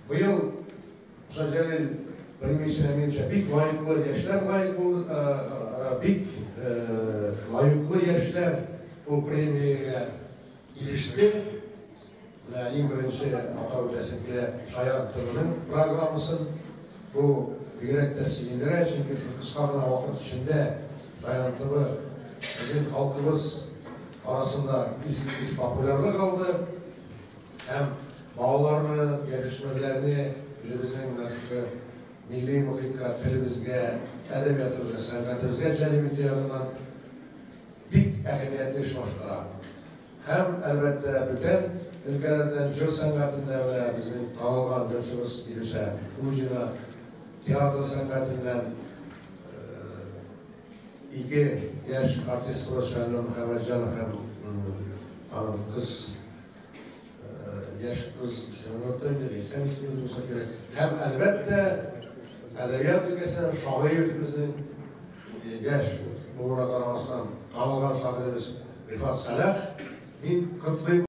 Быел Муса Җәлил премиясенә, минемчә, бик лаеклы яшьләр лаек булды, бик лаеклы яшьләр ул премиягә иреште. Менә иң беренче атап үтәсем килә Шаян ТВның программасын. Бу бигрәк тә сөендерә, чөнки шушы кыска гына вакыт эчендә Шаян ТВ безнең халкыбыз арасында искиткеч популярлык алды. Һәм балаларны, яшүсмерләрне үзебезнең менә шушы милли мохиткә, телебезгә, әдәбиятыбызга, сәнгатебезгә җәлеп итү ягыннан бик әһәмиятле эш башкара. Һәм, әлбәттә, бүтән өлкәләрдән җыр сәнгатендә менә безнең танылган җырчыбыз Илүсә Хуҗина, театр сәнгатеннән ике яшь артистыбыз Фәннур Мөхәммәтҗанов һәм аның кыз яшь кыз исемен оныттым инде, Ләйсән исемле булса кирәк. Һәм, әлбәттә, әдәбият өлкәсеннән шагыйрь безнең яшь булуына карамастан танылган шагыйребез Рифат Сәлах. Мин котлыйм.